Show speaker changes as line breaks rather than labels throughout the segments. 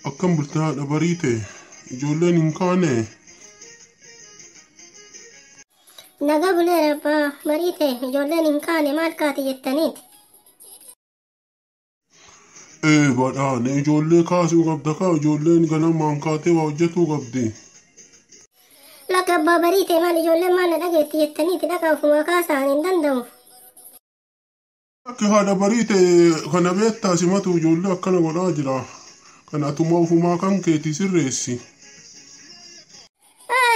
Akkam bultee haadha bariite? Ijoolleen hin kaane?
Nagaa buleera abbaa bariite, ijoolleen hin kaane, maal kaate jettaniiti.
Ee badhaane, ijoollee kaasuu qabda kaa, ijoolleen ganamaan kaatee waa hojjetuu qabdi.
Lakka abbaa bariite, maal ijoolleen maal na dhageetti jettaniiti, dhaqa ofumaa kaasaan hin danda'u.
Lakki haadha bariite, kana beektaa simatu ijoollee akkana godhaa jira. Kana atuma ofumaa kan keetii sirreessi.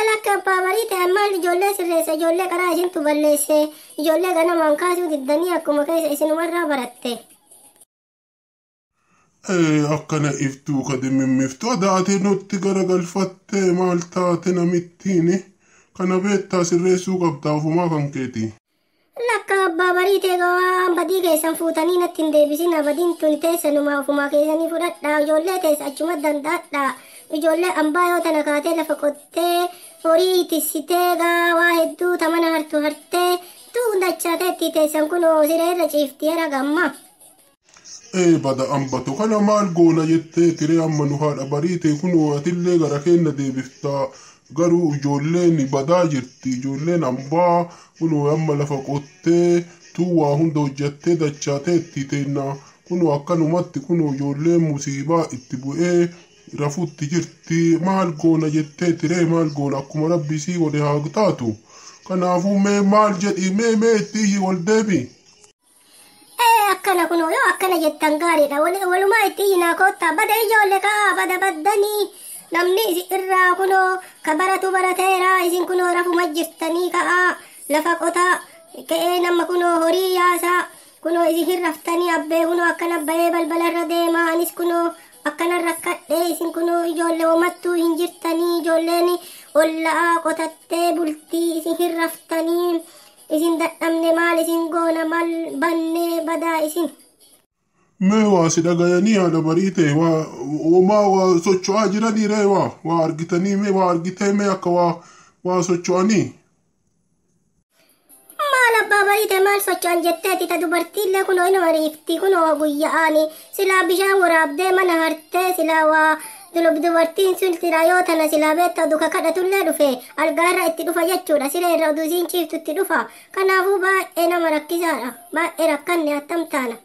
Lakka abbaa bariite, maal ijoollee sirreessa, ijoollee karaa isintu balleesse, ijoollee ganamaan kaasuu diddanii akkuma keessa isinumarraa baratte.
Ee akkana iftuu kadimimiftuu adaatee nutti garagalfattee maal taate namittiin, kana beektaa sirreessuu qabda ofumaa kan keetii.
Lakka abbaa bariitee, waan badii keessan fuutanii natti hin deebisina, badiin tun teessanumaa ofumaa keessanii fudhadhaa, ijoollee teessa achuma danda'adhaa, ijoollee ambaa yoo tana kaatee lafa qottee horii tissitee gaawaa hedduu tamana hartu hartee tuun dachaatee itti teessan kunoo siree irra ciifti yara gamma.
Ee bada ambatu kana maal goona jettee tiree amma nu haadha bariite, kunoo atillee gara keenya deebiftaa, garuu ijoolleen badaa jirti, ijoolleen ambaa kunoo amma lafa qottee tuu waa hunda hojjattee dachaatee itti teenna, kunoo akkanumatti kunoo ijoolleen musiibaa itti bu'ee rafutti jirti, maal goona jettee tiree, maal goona, akkuma rabbi sii godhe haa taatu. Kanaafuu mee maal jedhi, mee mee itti iyyi wal deebi.
Ee akkana kunoo yoo akkana jettan gaariidha, walumaa itti iyyinaa koottaa, bada ijoollee kaa bada baddanii, namni irraa kunoo ka baratu barateera, isin kunoo rafuma jirtanii, ka'aa lafa qotaa ka'ee nama kunoo horii yaasaa, kunoo isin hin raftanii, abbee kunoo akkana bahee balbala irra deema, anis kunoo akkana rakkadhee, isin kunoo ijoollee homattuu hin jirtanii, ijoolleen olla'aa qotattee bultii, isin hin raftanii, isin dadhabne, maal isin goona, maal bannee badaa isin.
Mee waa si dhagayanii haadha bariite, waa homaa waa socho'aa jiranii ree, waa waa argitanii, mee waa argitee, mee akka waa waa socho'anii.
Maal abbaa bariite, maal socho'an jetteeti, ta dubartiillee kunoo inuma riifti, kunoo guyya'aani silaa bishaan waraabdee mana hartee, silaa waa dubartiin sun silaa yoo tana silaa beekta duka kadhatullee dhufe algaarra itti dhufa jechuudha, siree irra oduu isiin ciiftu itti dhufa, kanaafuu baay'ee nama rakkisaadha, baay'ee rakkanne, attam taana.